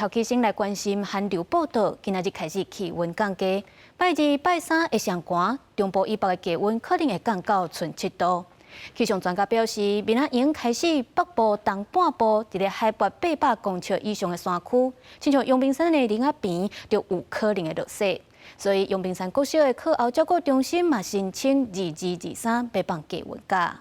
頭起先來關心寒流報道，今仔日開始氣溫降低，拜二、拜三會上寒，中部以北的低溫可能會降到賰7度。氣象專家表示，明仔已經開始北部、東半部，佇咧海拔800公尺以上的山區，親像陽明山的林仔埕，就有可能會落雪。所以陽明山國小的課後照顧中心嘛，申請二二二三欲放低溫假。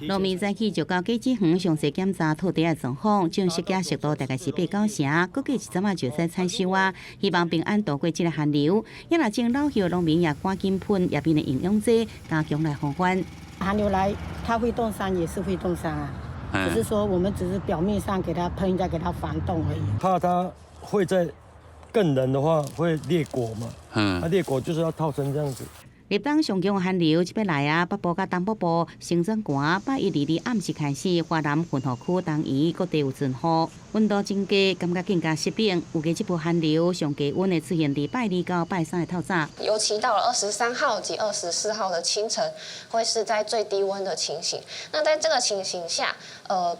農民早起就到果子園詳細檢查土地的狀況，種植嘅熟度大概是八九成，估計一陣仔就會使採收啊。希望平安度過這個寒流。也若種老葉農民也趕緊噴葉面的營養劑，加強來防範。寒流來，它會凍傷也是會凍傷啊，只是說我們只是表面上給它噴一下，給它防凍而已。怕它會再更冷的話會裂果嘛，它裂果就是要套成這樣子。立冬上強寒流這擺來啊，北部佮東北部先轉寒，拜一、二、二暗時開始，華南雲雨區東移各地有陣雨，溫度增加，感覺更加濕冷。預計這波寒流上低溫會出現佇拜二到拜三的透早。尤其到了23號及24號的清晨，會是在最低溫的情形。那在這個情形下，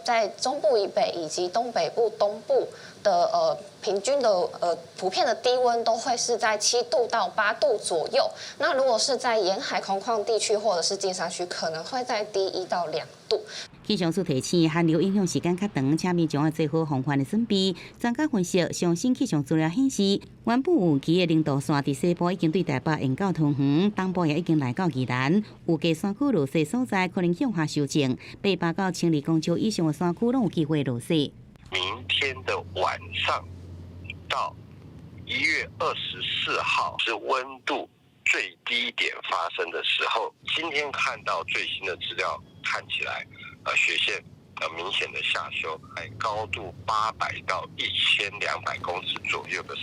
在中部以北以及東北部、東部的平均的普遍的低溫都會是在7度到8度左右。那如果是在沿海空曠地區或者是近山區，可能會再低1到2度。氣象署提醒，寒流影響時間較長，請民眾愛做好防範的準備。專家分析，上新氣象資料顯示，原本預期的零度線佇西部已經對台北延到桃園，東部也已經來到宜蘭。預計山區落雪所在可能向下修正，800到1200公尺以上的山區攏有機會落雪。明天的晚上到1月24號是溫度最低點發生的時候。今天看到最新的資料，看起來，雪線明顯的下修，在高度800到1200公尺左右的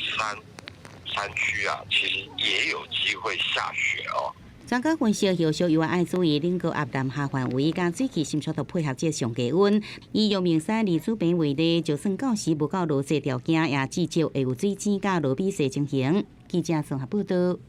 山區啊，其實也有機會下雪哦。專家分析，後續猶愛注意冷高壓南下範圍，佮水汽滲出度配合這上低溫。以陽明山李子坪為例，就算到時無到落雪條件，也至少會有水晶佮落米雪情形。記者綜合報道。